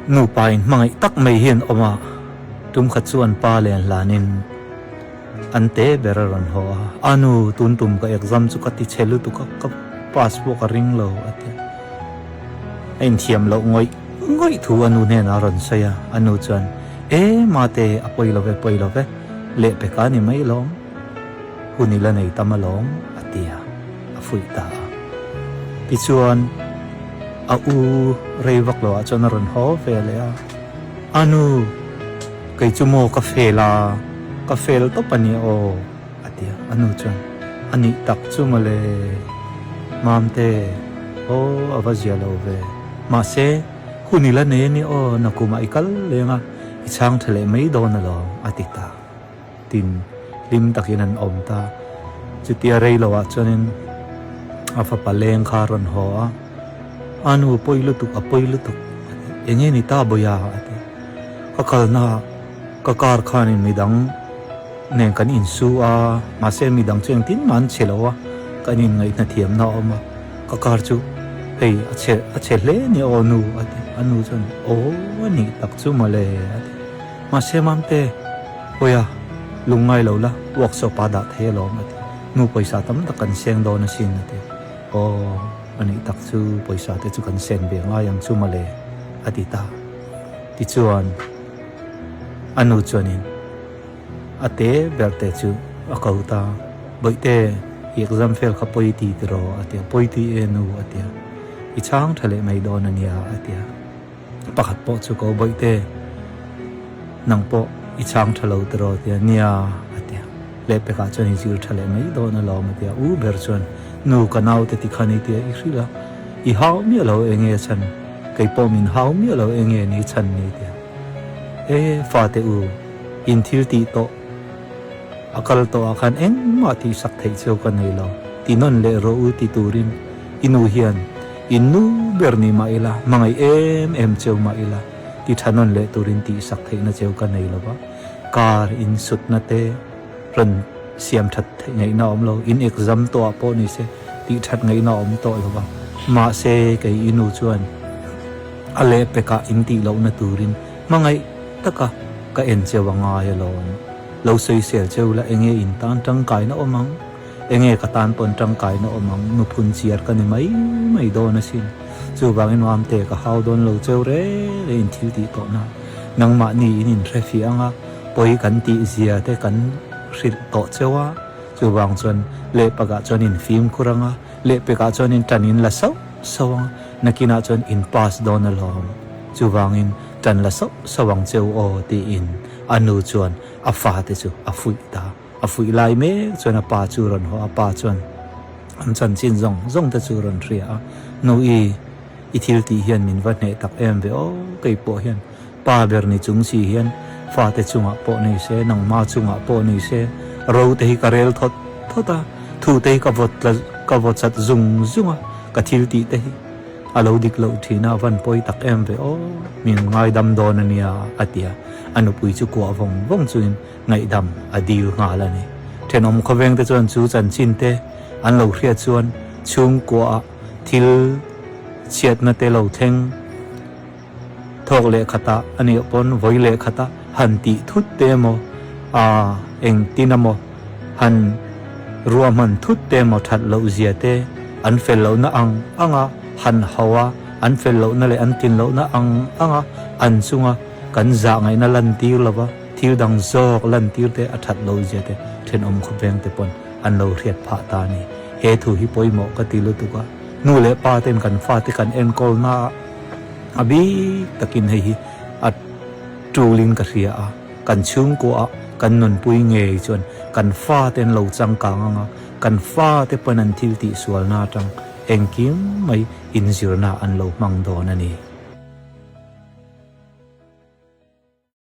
Nupa in hmangaih tak mai hi an awm a, tum khat chu an pa len hlanin an te ber a rawn haw a, A nu, tun tum ka exam chu ka ti chhe lutuk a, ka pass pawh ka ring lo, a ti a. A inthiam loh ngawih ngawih thu a nu hnenah a rawn sawi a, a nu chuan, E, mate, a pawi lo ve, pawi lo ve, lehpek a ni mai lawm. Hun i la nei tam alawm, a ti a, a fuih ta a. Tichuan, a u rei vak loah chuan a rawn haw ve leh a, A nu, kei chu maw ka fel a, ka fel tawp a nia aw, a ti a. A nu chuan, A nih tak chu mawle, Mamte, aw, a va zia lo ve. Mahse, hun i la nei a nia aw, nakumah i kal leng a, i chhang tha leh mai dawn alawm, a ti ta. Tin, hlim takin an awm ta. Chutia rei loah chuanin a fapa leng kha a rawn haw a, A nu, pawi lutuk, a pawi lutuk, a ti. Eng nge ni ta Bawia? a ti. Ka kalna ka car khanin midang nen kan insu a, mahse midang chu engtin mah an che lo a, kan inngaihna thiamna a awm a, ka car chu hei a chhe a chhe hle a ni aw nu, a ti. A nu chuan, Aw, a nih tak chu mawle, a ti. Mahse Mamte, Pawia, lung ngai lo la, workshop ah dah thei alawm a ti. Nu pawisa tam tak kan seng dawn asin a ti. Aw, a nih tak chu pawisa te chu kan sen ve ngai ang chu mawle a ti ta. Tichuan, a nu chuanin a te ber te chu a ko ta, Bawihte, i exam fail kha pawi ti tiraw a ti a, Pawi ti e nu a ti a, I chhang tha leh mai dawn a nia a ti a. Pakhat pawh chu ko Bawihte, nang pawh i chhang tha lo tiraw tia, nia a ti a. Lehpekah chuan i zir tha leh mai dawn alawm a ti a. U ber chuan, Nu ka naute ti khan i tia i hrilh a, i hau miah lo eng nge chhan, kei pawh min hau miah lo eng nge ni chhan ni tia. E fate u, in thil tih tawh a kal tawh ah khan engmah tih sak theih cheu ka nei lo, ti nawn leh rawh u ti turin i nu hian I nu ber ni mah ila, hmangaih em em cheu mah ila, ti tha nawn leh turin tihsak theihna cheu ka nei lo va, car in sutna te rawn siam that theih ngaihna a awm lo, in exam tawh ah pawh ni se tih that ngaihna a awm tawh lo va, mahse kei i nu chuan a lehpekah in tih lohna turin hmangaih taka ka en cheu a ngai alawm, lo sawisel cheu la enge in tan tangkaina awm ang? Enge ka tan pawn tangkaina awm ang, nu phun chiar ka ni mai mai dawn asin. Chuvangin Mamte ka hau dawn lo cheu reng reng in thil tih tawh na. Nangmahni in inhre fih ang a, pawi kan tih zia te kan hrilh tawh cheu a, chuvang chuan lehpakah chuan in fimkhur ang a, lehpekah chuan in tan in la sauh sauh ang a, nakinah chuan in pass dawn alawm. Chuvangin tan la sauh sauh ang cheu aw tiin a nu chuan a fate chu a fuih ta. A fuih lai mek chuan a pa chu rawn haw a, pa chuan an chanchin zawng zawng te chu rawn hria a, Nu i, i thil tih hian min va hneh tak em ve aw, kei pawh hian pa ber ni chung si hian fate chungah pawh ni se, nangma chungah pawh ni se, ro te hi ka rel thawt thawt a, thu te hi ka vawt tla ka vaw chat zung zung a, ka thil tih te hi a lo dik loh thin a, a van pawi tak em ve aw, min ngaidam dawn a nia a ti a, a nupui chu kuah vawng vawng chungin ngaihdam a dil nghal a ni. Thenawm khawveng te chuan chu chanchin te an lo hriat chuan chhungkuaah thil chhiatna te lo thleng thawk leh khatah a nih pawn vawi leh khatah han tih thut te emaw aa engtin emaw han ruahman thut te emaw that loh zia te an fel lohna ang anga han hau a, an fel lohna leh an tlin lohna ang anga an chunga kan zah ngaihna lantir lova. Thil dang zawk lantir te a that lo zia te thenawm khawveng te pawn an lo hriat phah ta a ni. He thu hi pawimawh ka ti lutuk a, nu leh pa ten kan fate kan enkawl na a, a bik takin hei hi a tulin ka hria a, kan chhungkua ah kan nunpui ngei chuan kan fate an lo changkang ang a, kan fate pawn an thil tihsualna atang engkim mai inzirna an lo hmang dawn a ni.